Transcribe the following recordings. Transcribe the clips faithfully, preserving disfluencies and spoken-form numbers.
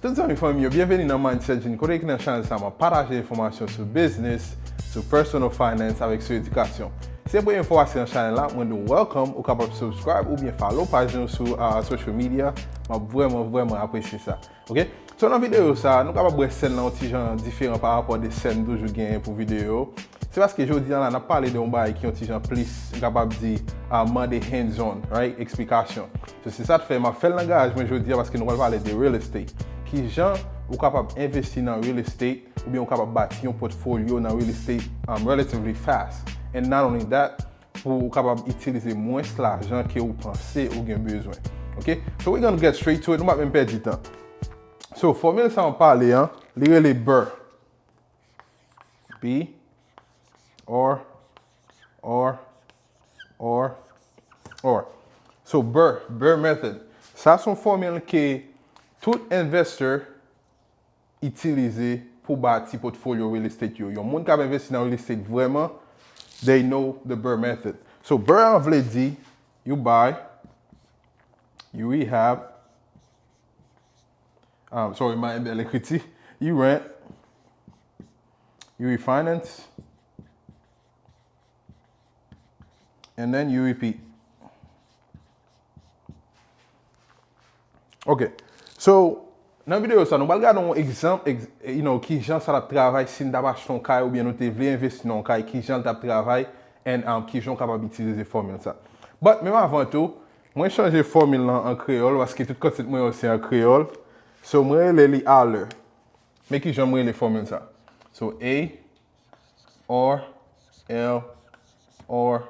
Tout zanmi fanmi yo, byenveni nan Mindset Gene, kote ki nan chanèl sa m ap pataje enfòmasyon sou business, sou personal finance avèk sou edikasyon. Si se premye fwa w pase nan chanèl la, mwen di w welcome, ou kapab subscribe oubyen follow paj nou sou uh, social media. M ap vrèman, vrèman apresye sa. Ok? So nan videyo sa, nou kapab wè sèn nan yon ti jan diferan pa rapò de sèn nou toujou genyen pou videyo yo. Se paske jodi a la, n ap pale de yon bagay ki yon ti jan plis, m kapab di, uh, mande hands on, right? Eksplikasyon. So se sa k fè m ap fè l nan garaj mwen jodi a paske nou pral pale de real estate. Kijan ou kapab envesti nan real estate oubyen ou kapab bati yon pòtfolyo nan real estate um, relatively fast. And not only that, pou ou kapab itilize mwens lajan ke ou panse ou gen bezwen. Ok? So we gonna get straight to it, nou pa menm pèdi tan. So fòmil sa m ap pale an, li rele BRRRR. B, R, R, R, R. So BRRRR, BRRRR method. Sa se yon fòmil ke tout investor itilize pou bati pòtfolyo real estate yo. Yon moun k ap envesti nan real estate vrèman, they know the BRRRR method. So BRRRR an vle di, you buy, you rehab, um, sorry, my bèl ekriti, you rent, you refinance, and then you repeat. Ok. So, nan videyo sa, nou pral gade yon egzanp, ex, you know, kijan sa t ap travay si n t ap achte yon kay oubyen nou te vle envesti nan yon kay, kijan l t ap travay, and um, kijan w kapab itilize fòmil sa. But, menm avan tou, mwen chanje fòmil lan an kreyòl, paske tout kontent mwen yo se an kreyòl. So, mwen rele li alè. Men kijan mwen rele fòmil sa. So, A, R, L, R,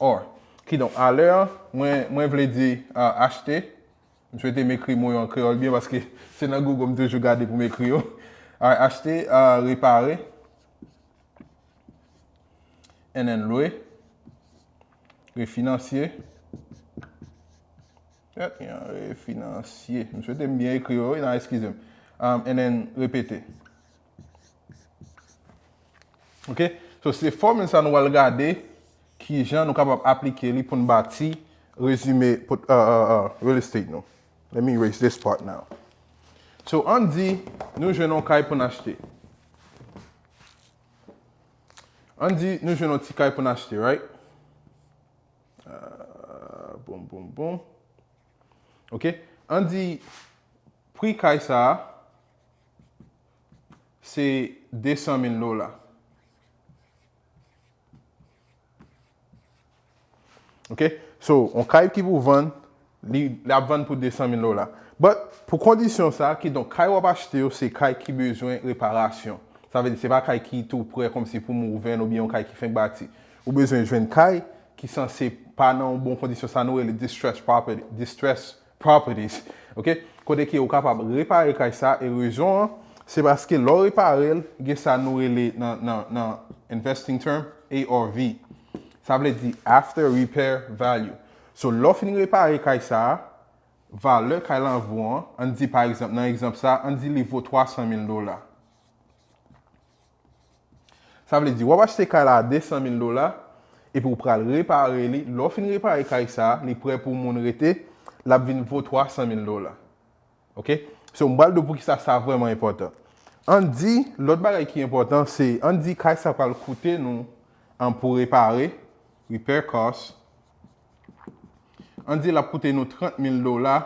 R. Kidonk, alè an, mwen, mwen vle di uh, achte. M swete m ekri mo yo an kreyòl byen paske se nan Google m toujou gade pou m ekri yo. Alright, achte, uh, repare. And then lwe. Refinansye. Yep, yeah, refinansye. M swete m byen ekri yo, wi, nan eskize m. Um, and then repete. Ok? So, se fòmil sa nou pral gade kijan nou kapab aplike li pou n bati rezime pot, uh, uh, uh, real estate nou. Let me erase this part now. So, ann di nou jwenn yon kay pou n achte. Ann di nou jwenn yon ti kay pou n achte, right? Uh, boum, boum, boum. Ok? Ann di pri kay sa a se de san mil dola. Ok? So, yon kay ki pou vann, li, li ap vann pou de san mil dola. But, pou kondisyon sa, kidonk, kay w ap achte yo, se kay ki bezwen reparasyon. Sa vle di, se pa kay ki tou prè kòmsi pou mouve n oubyen yon kay ki fenk bati. Ou bezwen jwenn kay ki sanse pa nan yon bon kondisyon, sa nou rele distress property, distress properties. Ok? Kote ke ou kapab repare kay sa, e rezon an, se paske lè w repare l, gen sa nou rele nan, nan, nan investing term, A R V. Sa vle di after repair value. So, lè w fin repare kay sa, valè kay la an vo an, ann di pa egzanp, nan egzanp sa, ann di li vo twa san mil dola. Sa vle di, w ap achte kay la a de san mil dola, epi w pral repare li. Lè w fin repare kay sa a, li prè pou moun rete, l ap vin vo twa san mil dola. Ok? So, m pral di w poukisa sa vrèman enpòtan. Ann di, lòt bagay ki enpòtan, se, ann di kay sa pral koute nou, an pou repare, repair cost. Ann di, l ap koute nou trant mil dola,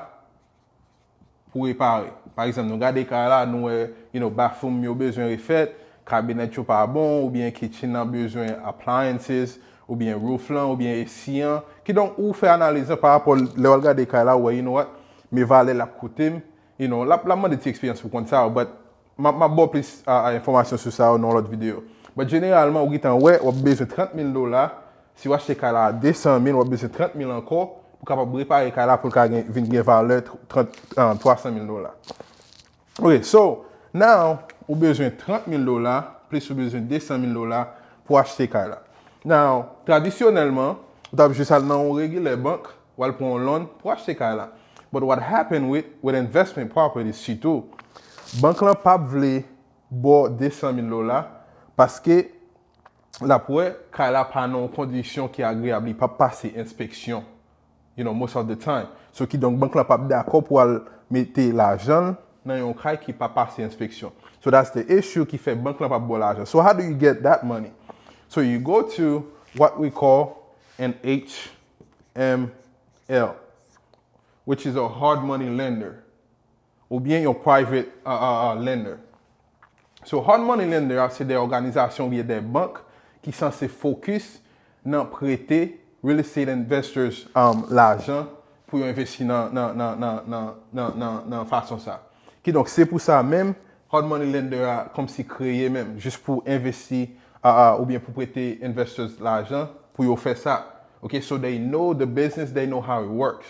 pou repare. Pa egzanp, nou gade kay la, nou wè, you know, bathroom yo bezwen refèt, kabinèt yo pa bon, oubyen kitchen nan bezwen appliances, oubyen roof lan, oubyen A C an. Kidonk, ou fè analiz lan pa rapò lè w al gade kay la, ou wè, you know what, men valè l ap koute m, you know, l ap, l ap mande ti eksperyans pou konn sa yo, but m ap, m ap ba w plis a, a enfòmasyon sou sa yo nan yon lòt videyo. But jeneralman, ou gentan wè, w ap bezwen trant mil dola, si w achte kay la a de san mil, w ap bezwen trant mil ankò pou kapab repare kay la pou l ka gen, vin gen valè trant, ah, twa san mil dola. Ok, so, now, ou bezwen trant mil dola, plis ou bezwen de san mil dola pou achte kay la. Now, tradisyonèlman, ou t ap jis al nan yon regilè bank, w al pran yon loan pou achte kay la. But what happened with, with investment properties sitou, bank lan p ap vle ba w de san mil dola, paske l ap wè kay la pa nan yon kondisyon ki agreyab, li p ap pase enspeksyon, you know, most of the time. So, kidonk, bank lan p ap dakò pou al mete lajan l nan yon kay ki pa pase enspeksyon. So that's the issue ki fè bank lan p ap ba w lajan. So how do you get that money? So you go to what we call an H M L, which is a hard money lender, oubyen yon private uh, uh, uh, lender. So hard money lender a se de òganizasyon oubyen de bank ki sanse focus nan prete real estate investors um, lajan pou yo envesti nan, nan, nan, nan, nan, nan, nan, nan fason sa. Kidonk, se pou sa menm, hard money lender a kòmsi kreye menm, jis pou envesti uh, uh, oubyen pou prete investors lajan pou yo fè sa. Ok, so they know the business, they know how it works.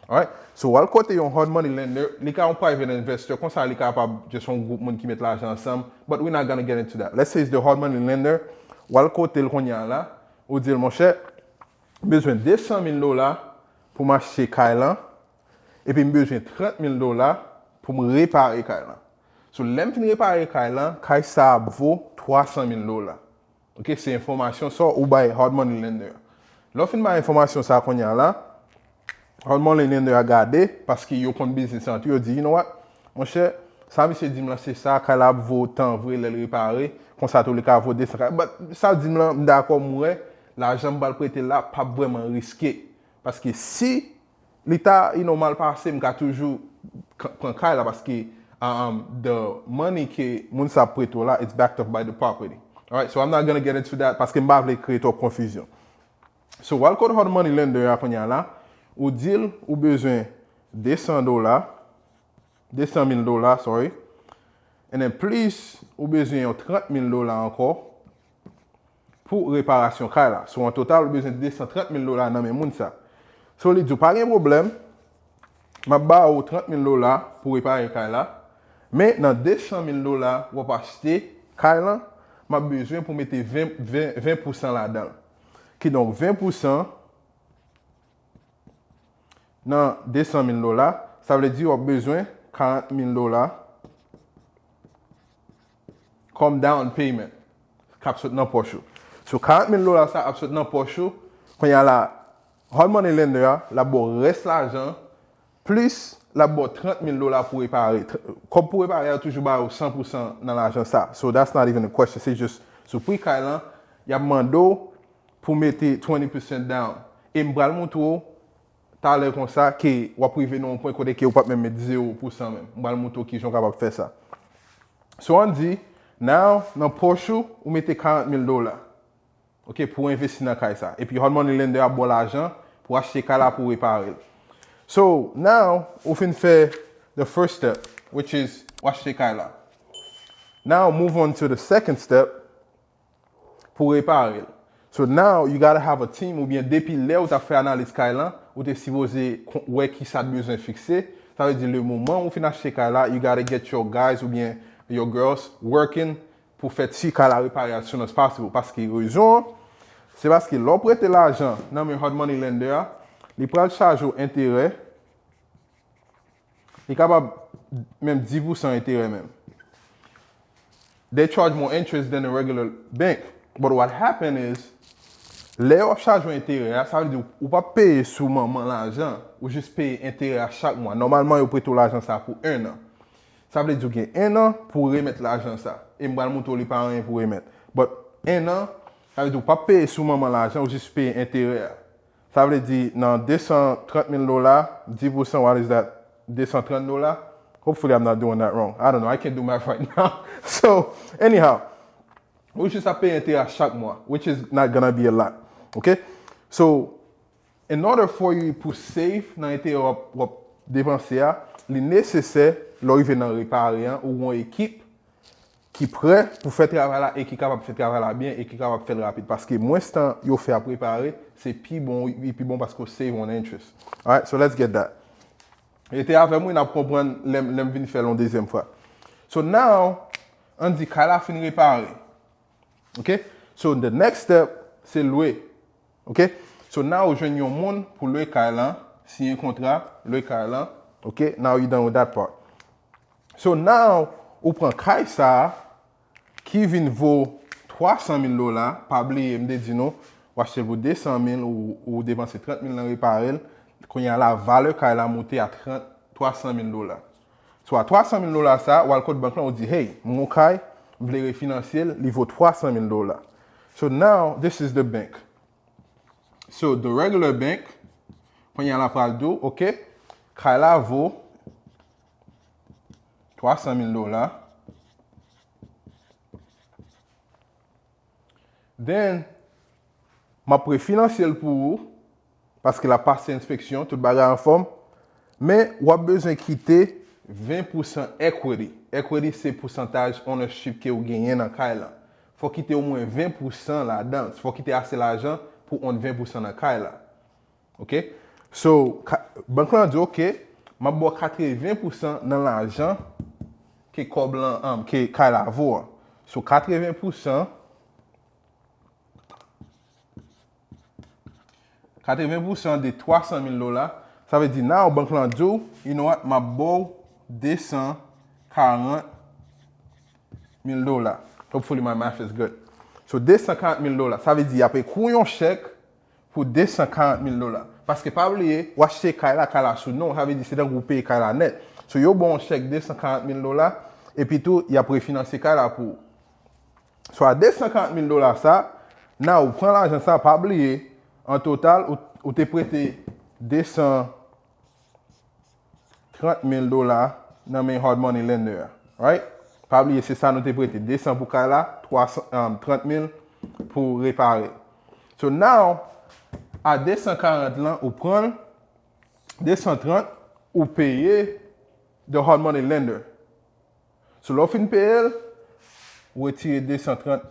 Alright? So, w al kote yon hard money lender, li ka yon private investor, konsa li kapab just yon gwoup moun ki met lajan ansanm, but we're not gonna get into that. Let's say it's the hard money lender, w al kote l kounye a la, ou di l, monchè, m bezwen de san mil dola pou m achte kay lan, epi m bezwen trant mil dola pou m repare kay lan. So, lè m fin repare kay lan, kay sa ap vo twa san mil dola. Ok, se enfòmasyon sa ou bay hard money lender. Lè w fin bay enfòmasyon sa kounye a la, hard money lender a gade, paske yo konn biznis lan tou, yo di, you know what, monchè, sa misye di m lan se sa, kay la ap vo tan vre lè l repare, konsa tou li ka vo de san kay. But sa di m lan, m dakò, m wè, lajan m pral prete la p ap vrèman riske. Paske si li ta, you know, mal pase, m ka toujou k- pran kay la paske um, the money ke moun sa ap prete w la, it's backed up by the property. Alright, so I'm not gonna get into that paske m pa vle kreye twòp konfizyon. So, w al kot hard money lender a kounye a la, ou di l ou bezwen de san dola, de san mil dola, sorry, and then plus ou bezwen yon trant mil dola ankò, pou reparasyon kay la. So, an total, ou bezwen de san trant mil dola nan men moun sa. So, li di w, pa gen pwoblèm, m ap ba ou trant mil dola pou repare kay la, men nan de san mil dola w ap achte kay lan, m ap bezwen pou mete ven, ven, ven pousan ladan l. Kidonk, ven pousan nan de san mil dola, sa vle di w ap bezwen karant mil dola kòm down payment k ap sot nan pòch ou. So, karant mil dola sa ap sot nan pòch ou. Kounye a la, hard money lender a, l ap ba w rès lajan, plis l ap ba w trant mil dola pou repare. Tr- Kòb pou repare a toujou ba yo san pousan nan lajan sa. So, that's not even a question. Se just sou pri kay lan, y ap mande w pou mete twenty percent down. E m pral montre w talè konsa ke w ap rive nan yon pwen kote ke ou p ap menm met zewo pousan menm. M pral montre w kijan w kapab fè sa. So, ann di, now, nan pòch ou, ou mete karant mil dola. Ok, pou envesti nan kay sa. Epi, hard money lender ap ba w lajan pou achte kay la, pou repare l. So, now, ou fin fè the first step, which is ou achte kay la. Now, move on to the second step, pou repare l. So now, you gotta have a team, oubyen depi lè ou t ap fè analiz kay lan, ou te sipoze kon- wè ki sa t bezwen fikse. Sa vle di, le moman ou fin achte kay la, you gotta get your guys oubyen your girls working pou fè ti kay la repare as soon as possible. Paske rezon an, se paske lè w prete lajan nan men hard money lender a, li pral chaje w enterè, li kapab menm dis pousan enterè menm. They charge more interest than a regular bank. But what happened is, lè yo ap chaje w enterè a, sa vle di ou p ap peye sou manman lajan, ou jis peye enterè a chak mwa. Nòmalman, yo prete w lajan sa pou en an. Sa vle di ou gen en an pou remèt lajan sa. E m pral montre w li pa anyen pou remèt. But en an, sa vle di ou p ap peye sou manman lajan, ou jis peye enterè a. Sa vle di nan de san trant mil dola, dis pousan, what is that? De san trant dola? Hopefully I'm not doing that wrong. I don't know. I can't do math right now. So, anyhow, ou jis ap peye enterè a chak mwa, which is not gonna be a lot. Ok? So, in order for you pou save nan enterè w ap, w ap depanse a, li nesesè lè w rive nan repare an, ou gen yon ekip ki prè pou fè travay la e ki kapab fè travay la byen e ki kapab fè l rapid. Paske mwens tan yo fè ap repare, se pi bon, li pi bon paske w save on interest. Alright, so let's get that. Rete avè m wi, n ap konprann lè m, lè m vin fè l yon dezyèm fwa. So now, ann di kay la fin repare. Ok? So the next step, se lwe. Ok? So now ou jwenn yon moun pou lwe kay lan, siyen kontra, lwe kay lan. Ok? Now you done with that part. So now ou pran kay sa a ki vin vo twa san mil dola, pa bliye m te di nou, ou achte l pou de san mil, ou, ou depanse trant mil nan repare l, kounye a la valè kay la moute a trant, twa san mil dola. So a twa san mil dola sa, w al kot bank lan, ou di, hey, m gon kay, m vle refinanse l, li vo twa san mil dola. So now, this is the bank. So the regular bank, kounye a l ap pral di w, ok, kay la vo twa san mil dola. Then, m ap refinanse l pou ou, paske l ap pase enspeksyon, tout bagay anfòm. Men, w ap bezwen kite ven pousan equity. Equity se pousantaj ownership ke w genyen nan kay la. Fò w kite omwen ven pousan ladan. Fò w kite ase lajan pou own ven pousan nan kay la. Ok? So, ka- bank lan di, ok, m ap ba w katreven pousan nan lajan ke kòb lan, um, ke kay la vo a. So, katreven pousan, katreven pousan de twa san mil dola, sa vle di, now, bank lan di w, you know what, m ap ba w de san karant mil dola. Hopefully my math is good. So, de san karant mil dola, sa vle di, y ap ekri w yon chèk pou de san karant mil dola. Paske pa bliye, w achte kay la, kay la sou non w, sa vle di se tankou w peye kay la nèt. So, yo ba w yon chèk de san karant mil dola, epi tou, y ap refinanse kay la pou ou. So, a de san karant mil dola sa, now, ou pran lajan sa, pa bliye, an total, ou, ou te prete de san trant mil dola nan men hard money lender a, right? Pa bliye, se sa nou te prete, de san pou kay la, twa san, um, trant mil pou repare. So now, a de san karant lan, ou pran l, de san trant, ou peye the hard money lender. So lè w fin peye l, ou retire de san trant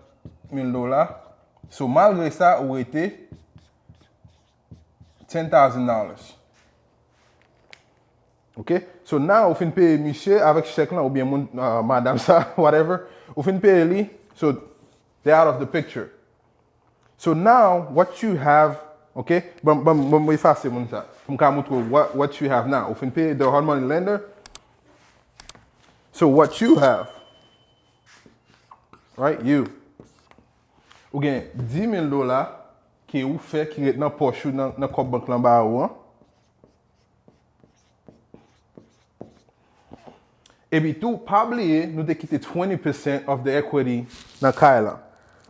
mil dola. So malgre sa, ou rete ten thousand dollars. Ok? So now, ou fin peye misye avèk chèk lan, oubyen moun, uh, madam sa, whatever. Ou fin peye li, so they out of the picture. So now, what you have, ok? Ban, ban, ban m efase moun sa. Pou m ka montre w what, what you have now. Ou fin peye the hard money lender. So what you have, right? You. Ou gen dis mil dola ke ou fè ki ret nan pòch ou nan, nan kòb bank lan ba ou an. Epi tou, pa bliye, nou te kite twenty percent of the equity nan kay lan.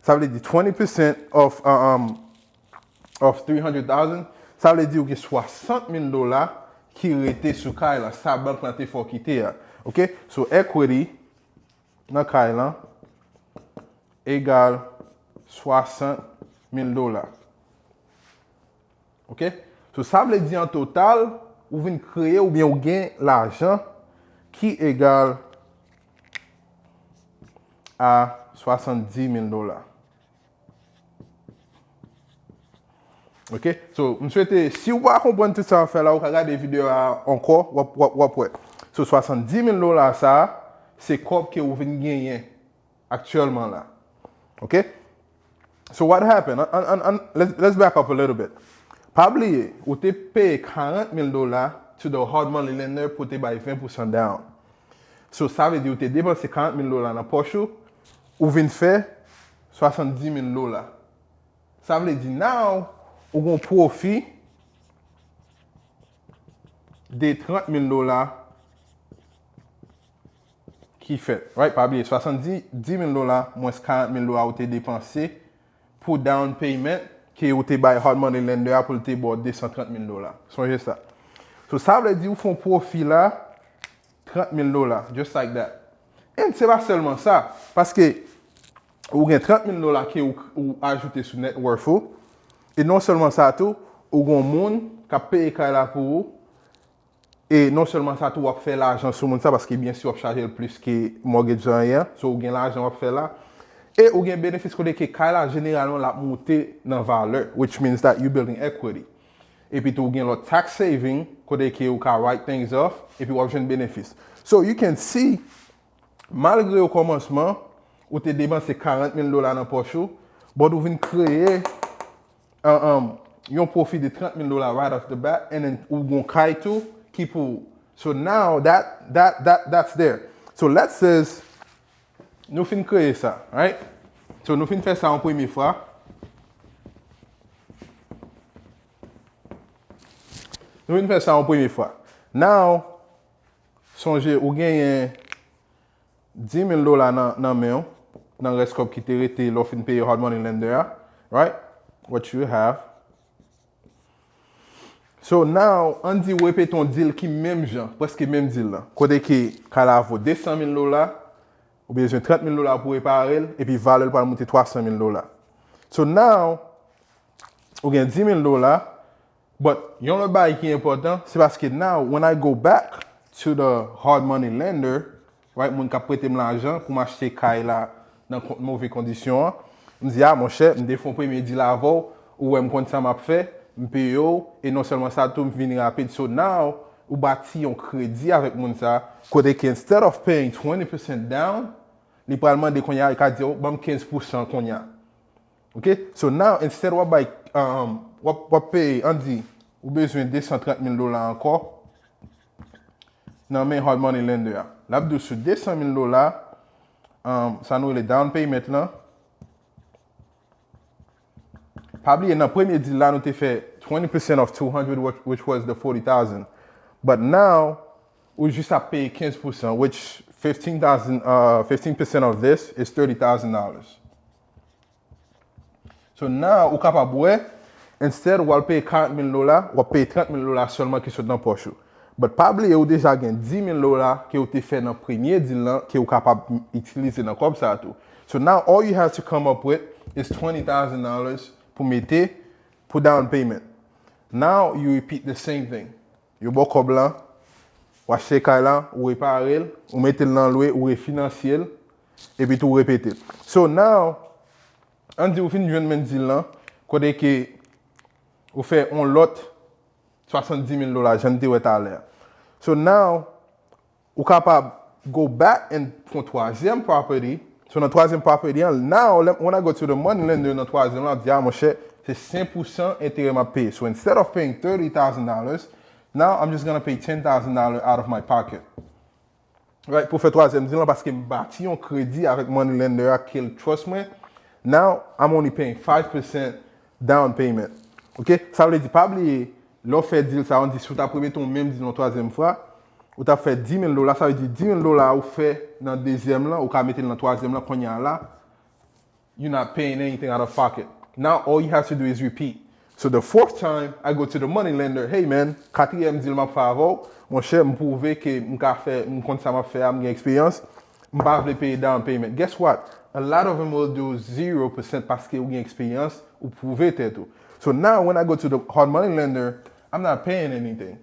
Sa vle di twenty percent of, uh, um, of three hundred thousand, sa vle di ou gen swasant mil dola ki rete sou kay lan, sa bank lan te fè w kite a. Ok? So, equity nan kay lan egal swasant mil dola. Ok? So, sa vle di an total, ou vin kreye oubyen ou gen lajan ki egal a swasanndis mil dola. Ok? So, m swete, si w pa konprann tout sa w ap fè la, ou ka gade videyo a ankò, w ap, w ap, w ap wè. So, swasanndis mil dola sa, se kòb ke ou vin genyen aktyèlman la. Ok? So what happened? An, an, an, an, let's, let's back up a little bit. Pa bliye, ou te peye karant mil dola to the hard money lender pou te bay ven pousan down. So, sa vle di ou te depanse karant mil dola nan pòch ou, ou vin fè swasanndis mil dola. Sa vle di now, ou gon pwofi de trant mil dola ki fèt. Right? Pa bliye, swasanndis mil dola mwens karant mil dola ou te depanse pou down payment ke ou te bay hard money lender a pou l te ba w de san trant mil dola. Sonje sa. So, sa vle di ou fè yon pwofi la, trant mil dola, just like that. And se pa sèlman sa, paske ou gen trant mil dola ke ou, ou ajoute sou net worth ou, e non sèlman sa tou, ou gon moun k ap peye kay la pou ou, e non sèlman sa tou, w ap fè lajan sou moun sa, paske byen si w ap chaje l plis ke mortgage lan ye a, so ou gen lajan w ap fè la, e ou gen benefis kote ke kay la jeneralman l ap moute nan valè, which means that you building equity. Epi tou, ou gen lòt tax saving, kote ke ou ka write things off, epi w ap jwenn benefis. So, you can see, malgre o kòmansman, ou te depanse karant mil dola nan pòch ou, but ou vin kreye, um, um, yon pwofi de trant mil dola right off the bat, and then ou gon kay tou, ki pou ou. So now, that, that, that, that's there. So, let's says, nou fin kreye sa, right? So, nou fin fè sa yon premye fwa. Nou vin fè sa yon premye fwa. Now, Sonje, ou genyen dis mil dola nan, nan men w, nan rès kòb ki te rete lè w fin peye hard money lender a, right? What you have. So now, ann di w repete yon deal ki menm jan, prèske menm deal lan. Kote ke kay la vo de san mil dola, ou bezwen trant mil dola pou repare l, epi valè l pral moute twa san mil dola. So now, ou gen dis mil dola, but yon lòt bagay ki enpòtan, se paske now, when I go back to the hard money lender, right, moun k ap prete m lajan pou m achte kay la nan kon- move kondisyon an, m di, a, monchè, m te fè yon premye deal avè w, ou wè m konn sa m ap fè, m peye w, e non sèlman sa tou, m vini rapid. So now, ou bati yon kredi avèk moun sa, kote ke instead of paying twenty percent down, li pral mande kounye a, li ka di, oh, ban m kenz pousan kounye a. Ok? So now, instead w ap bay, um, w ap, w ap peye, ann di, ou bezwen de san trant mil dola ankò nan men hard money lender a. L ap di w sou de san mil dola, um, sa nou rele down payment lan. Pa bliye, nan premye deal la, nou te fè twenty percent of two hundred, which, which was the forty thousand. But now, ou jis ap peye kenz pousan, which fifteen thousand, uh, fifteen percent of this is thirty thousand dollars. So now, ou kapab wè, instead w al peye karant mil dola, w ap peye trant mil dola sèlman ki sot nan pòch ou. But pa bliye, ou deja gen dis mil dola ke ou te fè nan premye deal lan, ke ou kapab itilize nan kòb sa a tou. So now, all you have to come up with is twenty thousand dollars pou mete pou down payment. Now, you repeat the same thing. Yo ba w kòb lan, ou achte kay lan, ou repare l, ou mete l nan lwe, ou refinansye l, epi tou ou repete l. So now, ann di ou fin jwenn menm deal lan, kote ke ou fè yon lòt swasanndis mil dola, jan n te wè talè a. So now, ou kapab go back and fè yon twazyèm property. So nan twazyèm property an, now, lè- when I go to the money lender nan twazyèm lan, ap di, a, monchè, se senk pousan enterè m ap peye. So instead of paying thirty thousand dollars, now I'm just gonna pay ten thousand dollars out of my pocket. Right, pou fè twazyèm deal lan, paske m bati yon kredi avèk money lender a ke l trust mwen. Now, I'm only paying five percent down payment. Ok? Sa vle di, pa bliye, lè w fè deal sa, ann di, si w ta remete yon menm deal yon twazyèm fwa, ou ta fè dis mil dola, sa vle di dis mil dola ou fè nan dezyèm lan, ou ka mete l nan twazyèm lan, kounye a la, you're not paying anything out of pocket. Now all you have to do is repeat. So the fourth time I go to the money lender, hey man, katriyèm deal m ap fè avè w, monchè, m pwouve ke m ka fè, m konn sa m ap fè a, m gen eksperyans, m pa vle peye down payment. Guess what? A lot of them will do zero percent paske ou gen eksperyans, ou pwouve tèt ou. So now when I go to the hard money lender, I'm not paying anything.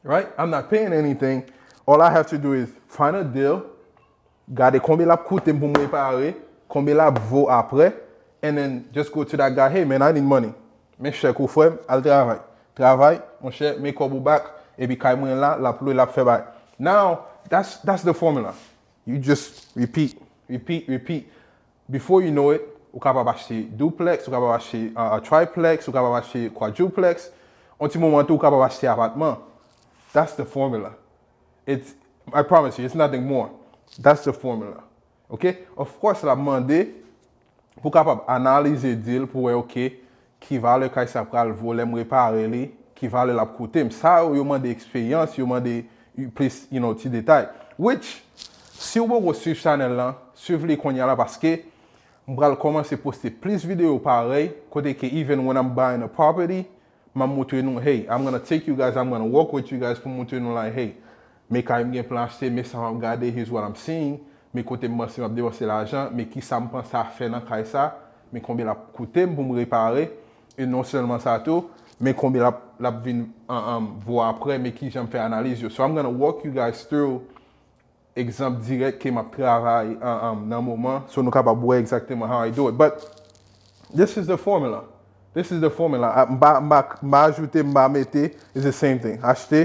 Right? I'm not paying anything. All I have to do is find a deal, gade konbyen l ap koute m pou m repare, konbyen l ap vo apre, and then just go to that guy, hey man, I need money. Men chèk ou frè m, al travay. Travay, monchè, men kòb ou back, epi kay mwen la, l ap lwe, l ap fè bay. Now, that's, that's the formula. You just repeat, repeat, repeat. Before you know it, ou kapab achte duplex, ou kapab achte uh, triplex, ou kapab achte quadruplex. Yon ti moman tou, ou kapab achte apatman. That's the formula. It's, I promise you, it's nothing more. That's the formula. Ok? Of course, l ap mande pou w kapab analize deal pou wè, ok, ki valè kay sa pral vo lè m repare li, ki valè l ap koute m. Sa yo, yo mande eksperyans, yo mande plis, you know, ti detay. Which, si w poko swiv chanèl lan, swiv li kounye a la paske m pral kòmanse poste plis videyo parèy, kote ke even when I'm buying a property, m ap moutre nou, hey, I'm gonna take you guys, I'm gonna work with you guys pou moutre nou like, hey, men kay m gen plan achte, men sa m ap gade, here's what I'm seeing, men kote m panse m ap depanse lajan, men kisa m panse a fè nan kay sa, men konbyen l ap koute m pou m repare, e non sèlman sa tou, men konbyen l ap, l ap vin an, an, vo apre, men kijan m fè analiz yo. So I'm gonna walk you guys through egzanp dirèk ke m ap travay an, an, nan moman, so nou kapab wè egzakteman how I do it. But this is the formula. This is the formula. A, m pa, m pa, m pa ajoute, m pa mete, it's the same thing. Achte,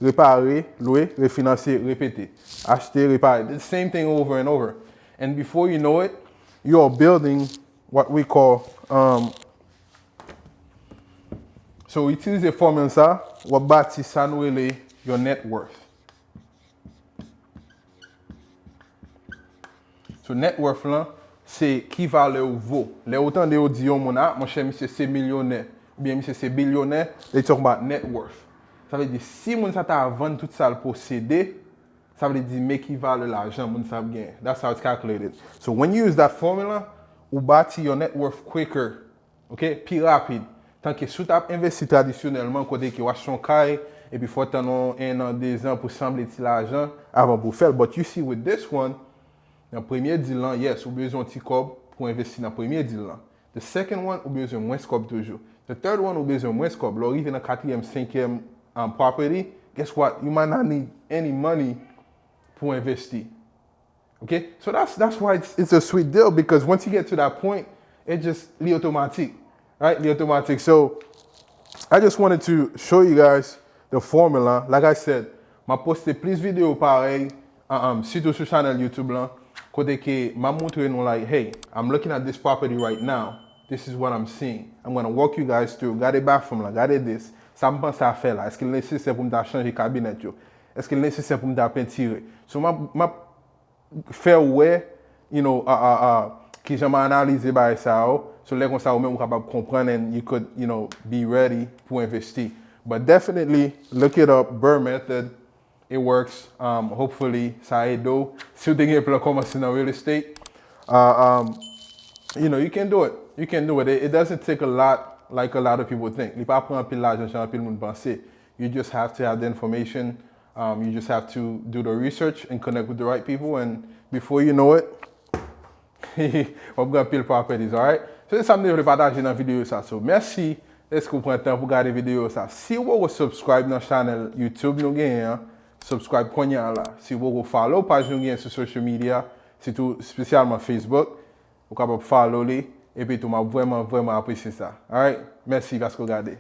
repare, lwe, refinansye, repete. Achte, repare. The same thing over and over. And before you know it, you are building what we call, um, so itilize fòmil sa, w ap bati sa nou rele your net worth. So net worth lan, se ki valè ou vo. Lè ou tande yo di yon moun, a, monchè, misye se milyonè, oubyen misye se bilyonè, they talk about net worth. Sa vle di, si moun sa ta vann tout sa l posede, Sa vle di men ki valè lajan moun sa ap genyen. That's how it's calculated. So when you use that formula, ou bati your net worth quicker, ok, pi rapid. Tanke si w t ap envesti tradisyonèlman kote ke w achte yon kay, epi fò w tann yon en an, de zan pou sanble ti lajan avan pou w fè l. But you see with this one, nan premye deal lan, yes, ou bezwen yon ti kòb pou envesti nan premye deal lan. The second one, ou bezwen mwens kòb toujou. The third one, ou bezwen mwens kòb. Lè w rive nan katriyèm, senkyèm um, property, guess what? You might not need any money pou envesti. Okay? So that's that's why it's, it's a sweet deal, because once you get to that point, it just li otomatik. Right? Li otomatik. So I just wanted to show you guys the formula. Like I said, m ap poste plis videyo parèy, uh, um, sitou sou chanèl YouTube lan, kote ke m ap montre nou like, hey, I'm looking at this property right now. This is what I'm seeing. I'm gonna walk you guys through. Gade bathroom lan, gade this. Sa m panse a fè la. Èske l nesesè pou m ta chanje kabinèt yo? Èske l nesesè pou m ta pentire? So m ap, m ap fè w wè, you know, a, a, a, kijan m analize bagay sa yo. So lè konsa ou menm ou kapab konprann and you could, you know, be ready pou envesti. But definitely look it up, BRRRR method. It works. Um, hopefully sa ede w. Si w te gen plan kòmanse nan real estate, uh, um, you know, you can do it. You can do it. It, it doesn't take a lot like a lot of people think. Li pa pran anpil lajan jan anpil moun panse. You just have to have the information. Um, you just have to do the research and connect with the right people, and before you know it, w ap gen anpil properties, alright? So se sa m te vle pataje nan videyo sa. So mèsi dèske w pran tan pou gade videyo sa. Si w poko subscribe nan chanèl YouTube nou genyen an, subscribe kounye a la. Si w poko follow paj nou genyen sou social media, sitou espesyalman Facebook, ou kapab follow li. Epi tou, m ap vrèman, vrèman apresye sa. Alright? Mèsi paske w gade.